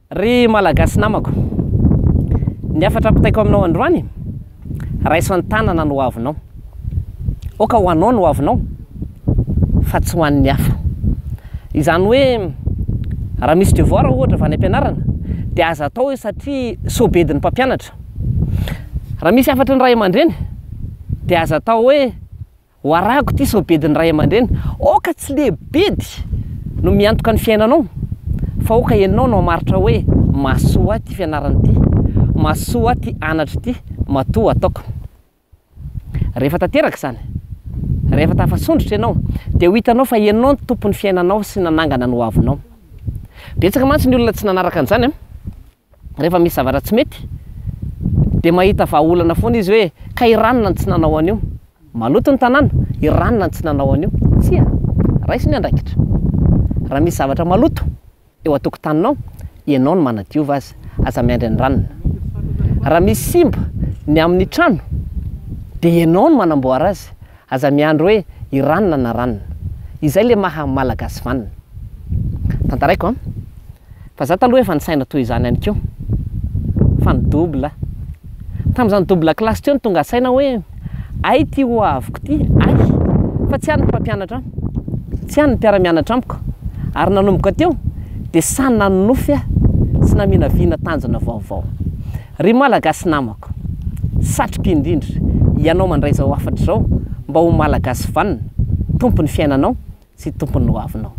Ry Malagasy namako, ny hafatra ampitaiko aminao androany, raiso an-tanana ny hoavinao. Aoka ho anao ny hoavinao fa tsy ho an'ny hafa. Izany hoe raha misy devoir ohatra avy any am-pianarana dia aza atao hoe satria sao bedin'ny mpampianatra. Raha misy hafatry ny ray aman-dreny dia aza atao hoe Ho arahako ity sao bedin'ny ray aman-dreny. Aoka tsy le bedy no miantoka ny fiainanao fa aoka ianao no hamaritra hoe mahasoa ahy ity fianarana ity, mahasoa ahy ity anatra ity, matoa ataoko. Rehefa tanteraka izany, rehefa tafasondrotra ianao dia ho hitanao fa ianao no tompon'ny fiainanao sy nanangana ny hoavinao. Betsaka mantsy ny olona tsy nanaraka an'izany an! Rehefa misy zavatra tsy mety dia mahita vahaolana foana izy hoe ka i ranona no tsy nanao an'io. Maloto ny tanàna, i ranona no tsy nanao an'io. Tsia, raiso ny andraikitra. Raha misy zavatra maloto eo an-tokotaninao, ianao no manadiova azy, aza miandry an'i ranona. Raha misy simba ny amin'ny trano dia ianao no manamboara azy, Aza miandry hoe i ranona na ranona. Izay le maha malagasy vanona. Tantaraiko an. Fa za taloha efa nisaina toy izany ihany koa. Fa ny double. Tamin'izany double classe teo no tonga saina hoe ay ity ho aviko ity, ay. Fa tsy any ny mpampianatra ahy. Tsy any ny mpiara-mianatra amiko. Ary nanomboka teo dia sahy nanonofy aho sy naminavina tanjona vaovao. Ry Malagasy namako, satriko indrindra ianao mandray izao hafatra izao mba ho Malagasy vanona, tompon'ny fiainanao sy tompon'ny hoavinao.